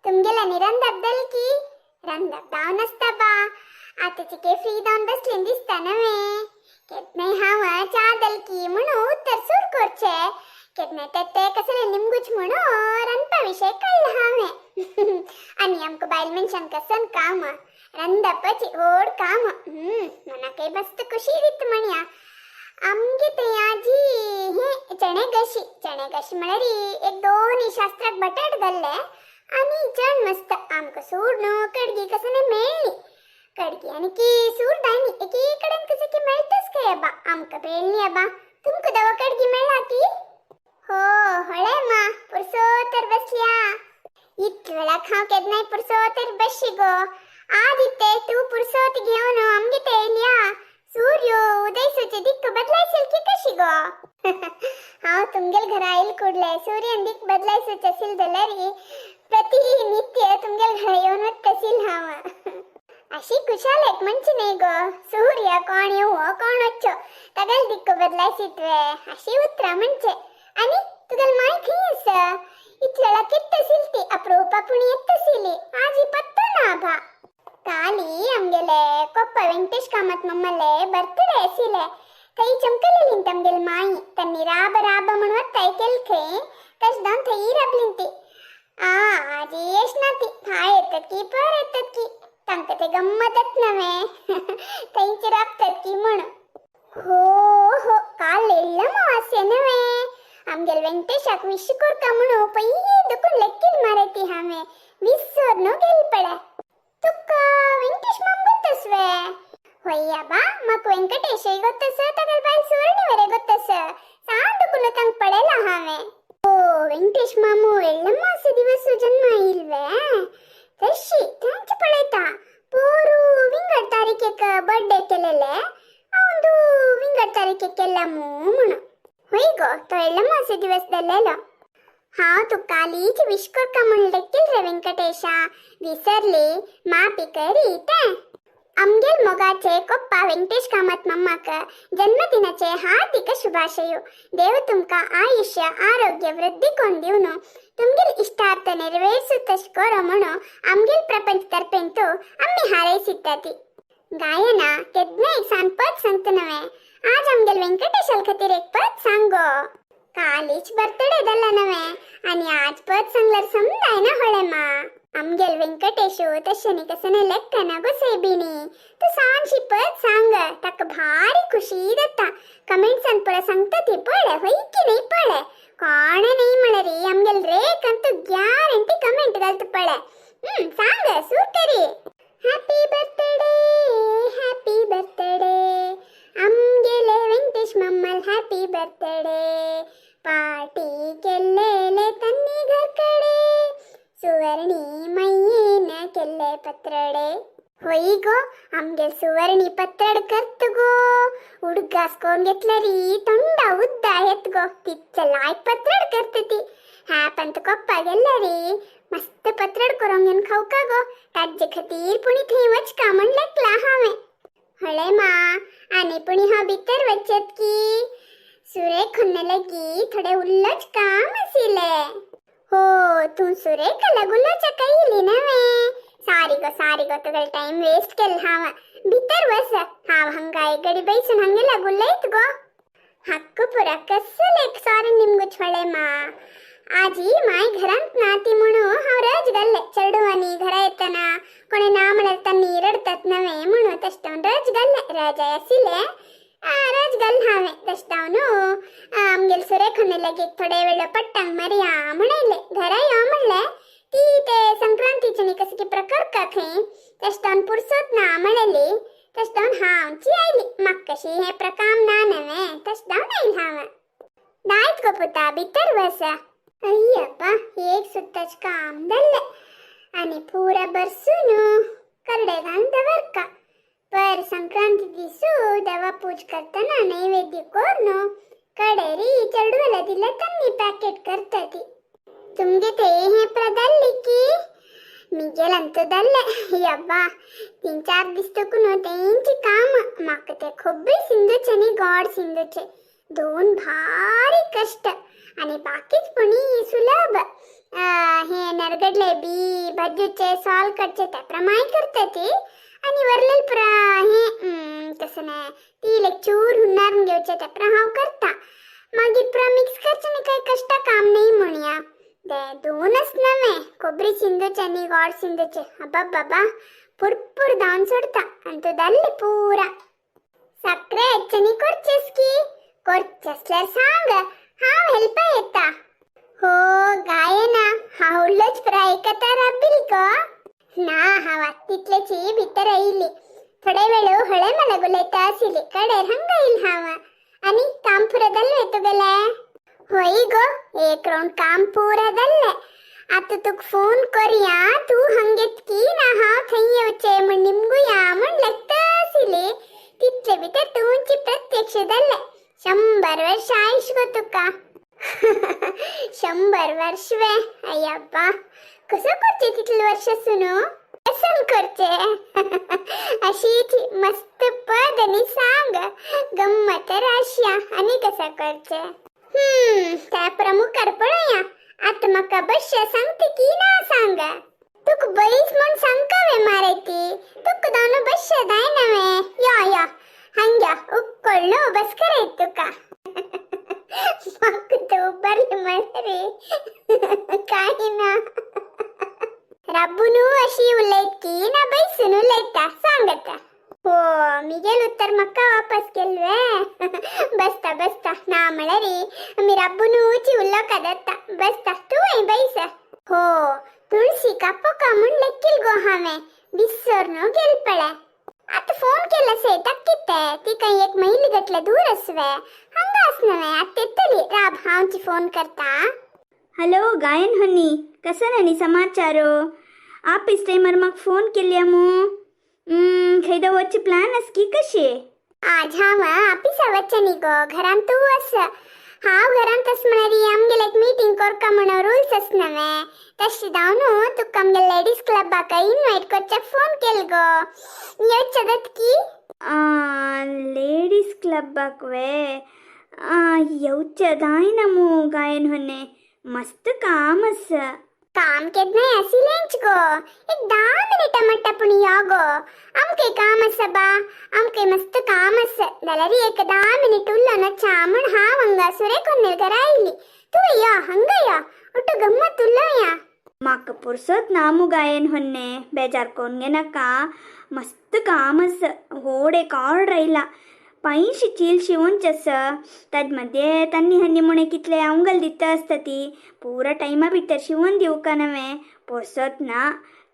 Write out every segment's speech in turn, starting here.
तुमगेल्यानी रंदप दल की रंदप जावन आसता बा. आतांचे के फ्री जावन बसलेन दिसता नव्हे. केदनाय हांव च्या दलकी म्हणून उत्तर सूर करचे केदनाय ते कसले निमगूच म्हणून रांदपा विशय कळ्ळें हांवें. आनी आमकां बायल मनशांक कसन काम रंदपाची व्हड काम. मनाकय मस्त खुशी दिता म्हणया. आमगे थंय आजी हे चणे घशी चणे घशी म्हळ्यार एक दोन शास्त्राक बटाट घाल्ले आनी चण मस्त आमकां सूर न्हू कडगी कसं मेळ्ळी कडगी आनी की सूर दायनी एकी कडेन कसं की मेळटच खंय आबा आमकां मेळ्ळी आबा. तुमकां दवा कडगी मेळ्ळा की? हो हळे मा पुरसो तर बसल्या. इतले वेळाक हांव केन्नाय पुरसो तर बसशी गो. आज इत्ते तूं पुरसोत घेवन आमगे ते येयल्या. सूर्य उदयसूचे दिक्क बदलायशील की कशी गो? हांव तुमगेल घरा आयल कुडले सूर्यन दिक बदलायसूचे आशील जाल्यार प्रतिनित्य तुमगेल घरा येवन वत्तशील हांव. अशी खुशाल एक म्हणची न्ही गो. सूर्य कोण येवो कोण वच्चो तागेल दिक्क बदलायसीत वे अशी उतरां म्हणचे. आनी तुगेल माय खंय आसा? इतले वेळा कित्त ती अप्रूपा पूण येत्तशिली आजी पत्तो ना आबा. काली आमगेले कोप्पा वेंकटेश कामत मम्मले बर्थडे आशिल्ले. थंय चमकलेली आमगेल माई तन्नी राब राब म्हण वत्ताय केल खंय तश जावन थंय राबलीं ती. आ आजी येश ना ती भायर येतात की पर येतात की तांकां ते गम्मतच नव्हे थंयच राबतात की म्हण. हो हो काल एल्लमावास्या नव्हे आमगेल वेंकटेशाक विश कोरका म्हणून पयलीं दुखून लेक्कील मारती हांवें विसर न्हू गेल पळे. तुका वेंकटेश माम ಗೊತ್ತಸ್ವೆ? ಹೊಯ್ಯಬ್ಬ ಮಕ್ ವೆಂಕಟೇಶ ಗೊತ್ತಸ ತಗಲ್ ಬಾಯ್ ಸುವರ್ಣಿ ವರೆ ಗೊತ್ತಸ ಸಾಂದುಕುನು ತಂಗ್ ಪಡೆಲ ಹಾವೆ. ಓ ವೆಂಕಟೇಶ್ ಮಾಮು ಎಳ್ಳಮಾಸ ದಿವಸ ಜನ್ಮ ಇಲ್ವೇ? ತಶಿ ತಾಂಚ ಪಳೈತ ಪೋರು ವಿಂಗಡ್ ತಾರೀಕೆಕ್ ಬರ್ಡೇ ಕೆಲೆಲೆ ಅವಂದು ವಿಂಗಡ್ ತಾರೀಕೆಕ್ಕೆಲ್ಲ ಮೂಮುಣು ಹೊಯ್ಗೋ ತೋ ಎಳ್ಳಮಾಸ ದಿವಸದಲ್ಲೆಲ್ಲ. हांव तुका लीच विश करका म्हूण लेकील रे वेंकटेशा विसरली माफी करी तें. आमगेल मोगाचे कोप्पा वेंकटेश कामत मम्माक जन्मदिनाचे हार्दिक शुभाशयो. देव तुमकां आयुष्य आरोग्य वृद्धी कोण दिवन तुमगेल इष्टार्थ ನೆರವೇರಿಸು तश कोरो म्हणून आमगेल प्रपंच तर्पेंतू आम्ही हारयसित्ताती. गायना केदना एक सान पद सांगता नव्हे. आज आमगेल वेंकटेशाल खातीर एक पद सांगो. कालीच बर्थडे दल्ला नव्हे आणि आज पद सांगल्यार समजाय ना होळे मा. आमगेल वेंकटेशु तशें कसने लेक्कना गो सेबिणी. तूं सानशी पद सांग ताका भारी खुशी जाता. कमेंट्सान पुरा सांगता ती पळय होय की नाही पळय. कोणे नाही म्हळ्यार आमगेल रेक अंतू ग्यारंटी कमेंट घालता पळय. सांग सूर तरी. हॅपी बर्थडे हॅपी बर्थडे आमगेले वेंकटेश मम्मल हॅपी बर्थडे. पार्टी केल्लेले तन्नी घरकडे सुवर्णी मय्येन केल्ले पत्रडे. होय गो आमगेल सुवर्णी पत्रड करत गो. उडगास कोण घेतल्यारी तोंडा उद्दा येत गो. तितले लायक पत्रड करत ती. हॅपंत कोप्पा गेल्ल्यारी मस्त पत्रड करून घेवन खावका गो. ताजे खातीर पुणी थंय वचका म्हण लेकला हांवें. हळे मा आनी पुणी हांव भितर वचत की सुरेख लगी थोडे उल्लोच काम आशिल्ले. हो तूं सुरेखा लाग उलोवच्या येयली नव्हे? सारी गो सारी गो तुगेलो टायम वेस्ट केलो हांव. भितर वच हांव हांगा एक गडी बैसून हांगे लाग उलयत गो. हक्क पुरा कसले एक सॉरी निमगूच होळे मा. आजी माय घरांत ना ती म्हणून हांव रज घाल्ले. चेडवांनी घरा येतना कोणे ना म्हळ्यार तन्नी रडतात नव्हे म्हणून तशें रज घाल्ले. रजाय आशिल्ले रज घाल हांवें. तशें न्हू आमगेल सुरेखान लागीं थोडे वेळ पट्टांग मारया म्हणले घरा यो म्हणले. ती ते संक्रांतीचे न्ही कसं की प्रकार का खंय तशें पुरसत ना म्हणली. तशें हांवची आयली. म्हाका कशी हें प्रकाम ना नव्हे तशें आयल हांव. दायत गो पुता भितर बस. अय्यप्पा एक सुत्ताच काम जाल्लें आनी पुरा बरसून करडे घालून दवरका. पर संक्रांती दिसू देवा पूज करतना नैवेद्य कोरून कडेरी चेडवाला दिले तन्नी पॅकेट करता ती. तुमगे ते हे प्रदल्ली की मिगेल दल्ले. यब्बा तीन चार दीस तकून तेंची काम म्हाका ते खुब्बे सिंधूचे न्ही गोड सिंधूचे दोन भारी कष्ट आणि बाकीच पुणी सुलभ. हे नरगडले बी भाजूचे सॉल करचे त्या प्रमाणे करता ती. आणि वरलेल पुरा हे कसं नाही ती एक चूर हुन्नार घेवचे त्या हांव करता. मागीर पुरा मिक्स करचे न्ही, काही कष्ट काम नाही म्हणया. ते दोनच नव्हे, खोबरी शिंदूचे आणि गोड शिंदूचे, अब्बा बाबा पुरपूर धावन सोडता आणि तो दाल्ले पुरा. साखरे ಹೆಚ್ಚನಿ ಕೊರ್ಚೆಸ್ की ಕೊರ್ಚಸ್ल्यार सांग, हांव हेल्पा येता. हो गायना, हावलोच पुरा एकता राबिल गो. ना हांव आतां तितलेची भितर आयली. थोडे वेळ हळे मला उलयता आशिल्ली, कडेर हांगा येयल हांव. आनी काम पुरो जाल्लें तुगेलें? होय गो, एक राउंड काम पुरा जाल्लें. आतां तुका फोन करया, तूं हांगेत की ना हांव थंय येवचें म्हण निमगुया म्हण लागता आशिल्ली. तितले भितर तुमची प्रत्यक्ष जाल्लें. 100 वर्ष आयुष गो तुका. 100 वर्ष वे? अय्यब्बा, कसं करचे तितले वर्ष सुनू? कसं करचे? अशीच मस्त पद आणि सांग गंमत राशिया. आणि कसं करचे? त्या प्रमुख पळोवया. आतां म्हाका बश्य सांगता की ना सांग. तुका बैस म्हण सांगका वे मारे ती? तुका दावन बश्य जाय नवे. यो यो हंग्या उक्ಕೊಳ್ಳು बस्कर तुका. म्हाका तर उबारले म्हळ्यार काय ना. राब्बून अशी उलयत की ना बैसून उलयता सांगता? हो, मिगेल उत्तर म्हाका वापस केल्वे. बसता बसता ना म्हळ्यार आमी राब्बूनूची उल्लोका जाता. बसता तूंय बैस. हो, तुळशी कापोका म्हण लेक्कील गो हांवें, विसरनु गेल पळे. आतां फोन केला सयताक कितें? ती खंय एक मैल गटले दूर आसवे, हांगा आसनवे. आतां येतली, राब हांवची फोन करता. హలో గాయన్ హొన్ని, కసనని సమాచారం? ఆఫీస్ టైమర్ మాకు ఫోన్ केल्यामू. खंय वचचे प्लॅन आस की कशे? आज हांव ऑफिसा वचनी गो, घरांत तूं आस. हांव घरांत आस म्हळ्यार आमगेले एक मीटिंग करका म्हणून रूल्स आस नवे. तशें जावन तुका आमगे लेडीज क्लबाक इनवायट करच्याक फोन केल गो. येवचें जाता की? लेडीज क्लबाक वे? येवचें जायना मू गायन होन्ने, मस्त काम आसा. काम केन्नाय आशिल्लेंच गो. एक 10 मिनिटां म्हणटा, पूण यो गो, आमकां काम आसा बा, आमकां मस्त काम आसा. जाल्यार एक 10 मिनिट उरलो च्या म्हण हांव हांगा सुरेखोन्नेल घरा आयली. तूं यो, हांगा यो, ಒಟ್ಟು गम्मत उलोवया. म्हाका पुरसत ना मू गायन होन्ने, बेजार कोन्न घेनाका. मस्त काम आसा, व्हड एक ऑर्डर आयला, 500 चील शिवूनच आसा. ताज मध्ये तान्नी हन्नी म्हणे कितले अंगल दिता आसता ती पुरा टायमा भितर शिवून दिवका नवे. पुरसत ना.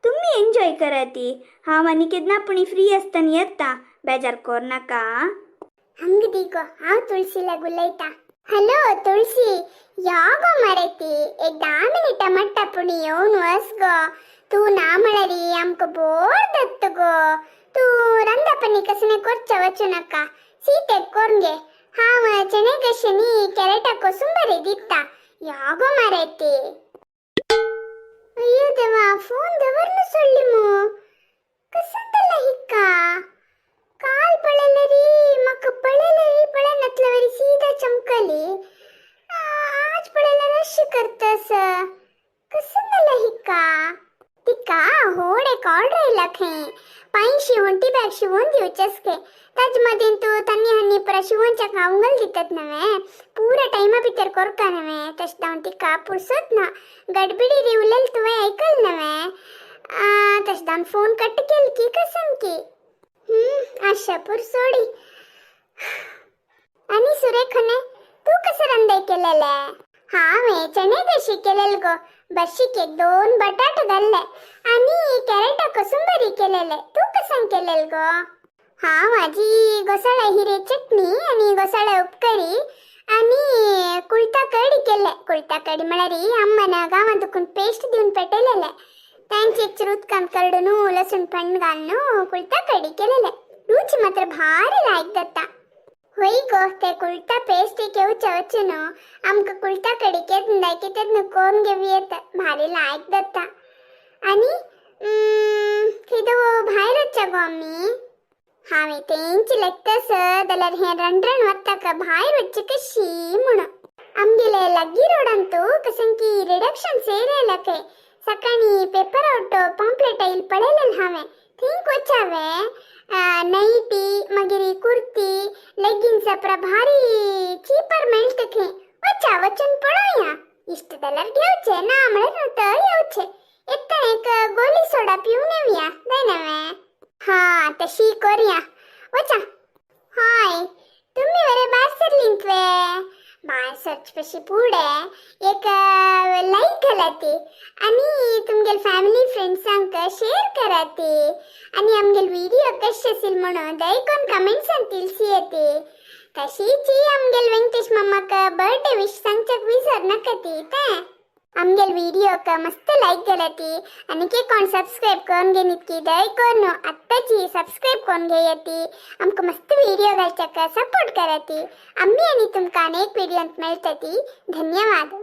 तुमी एन्जॉय करा ती, हांव आनी केन्ना पुणी फ्री आसतना येता. बेजार कोरनाका. हंग दी गो, हांव तुळशीला उलयता. हॅलो तुळशी, यो गो मरे ती. एक 10 मिनिटां म्हणटा, पूण येवन वस गो. तूं ना म्हळ्यार आमकां बोर जाता गो. तूं रांदपणी कसलें करचें वचूं नाका, सीतेक कोरून घे. हांव चणे कशें न्ही कॅरेटा कोसुंबरी दिता. यो गो मरे ती. अय्यो देवा, फोन दवरनु सोडली मू. कसं हिक्का? काल पळयलेरी म्हाका पळयलेरी पळयनातल्यावरी सीधा चमकली. आज पळयल्यार अशें करतस. कसं जालें हिका? तिका होड एक ऑर्डर आयला खंय, 500 होंटी बॅग शिवून दिवचेच खंय. ताजे मदीं तूं तन्नी हन्नी पुरा शिवूनच्याक हांवगल दितात नवे, पुरा टायमा भितर करका नवे. तशें जावन तिका पुरसत ना. गडबिडी री उलयलें तुवें आयकल नवे? तशें जावन फोन कट केल की कसम की. आशापूर सोडी. आणि सुरेखने, तू कसं रंदाय केलेलं? हांवें चणे कशी केलेल गो. बशीक एक दोन बटाट घाल्ले आणि कॅरेटा कोसंबरी केलेले. तू कसं केलेल गो? हांव आजी घोसाळ्या हिरे चटणी आणि घोसाळ्या उपकरी आणि कुळता कडी केले. कुळता कडी म्हळ्यार अम्मन गांवांत दुखून पेस्ट दिवन पेटयलेले. तांचे एक उदकांत करडून लसूण पण घालून कुळता कडी केलेले. रुचि मात्र भारी लायक जाता. होय गो, ते कुळता पेस्ट घेवचे वचून आमकां कुळता कडी केन्ना कितें कोरून घेवं येता. भारी लायक जाता. आनी खंय भायर वचच्या गो आमी? हांवें तेंची लेगतस जाल्यार हें रणरण वता भायर वचचें कशी म्हणून. आमगेले लग्गी रोडांतू कसंकी रिडक्शन सेल आयला खंय. सकाळी पेपर आवट पॉम्पलेट आयल पळयलें हांवें. थिंक वचावे, नैटी मागीर कुर्ती लेगिन्स अपरा भारी चीपर मेळटा खंय. वचा, वचून पळोवया. इश्ट जाल्यार घेवचे, ना म्हळ्यार तर येवचे. येता एक गोली सोडा पिवन येवया, जाय नव्हे? हा, तशी करूया, वचा. हाय, तुम्ही बरे भायर सरलींत वे? भायर सरचे पशी फुडें एक लायक घालाती आनी तुमगेले फॅमिली फ्रेंड्सांक शेअर कराती आनी आमगेले व्हिडिओ कशे आसील म्हणून दयकोन कमेंट्सान तिळसी. तशीच आमगेले वेंकटेश मामाक बर्थडे विश सांगच्याक विसर नाकाती. ते आमगेले व्हिडिओक मस्त लायक घालाती आनी कोण सबस्क्राईब करून घेनीत की दयकोन आत्ताची सबस्क्राईब करून घेयाती. आमकां मस्त व्हिडिओ घालच्याक सपोर्ट कराती. आम्ही आनी तुमकां एक व्हिडिओंत मेळटती. धन्यवाद.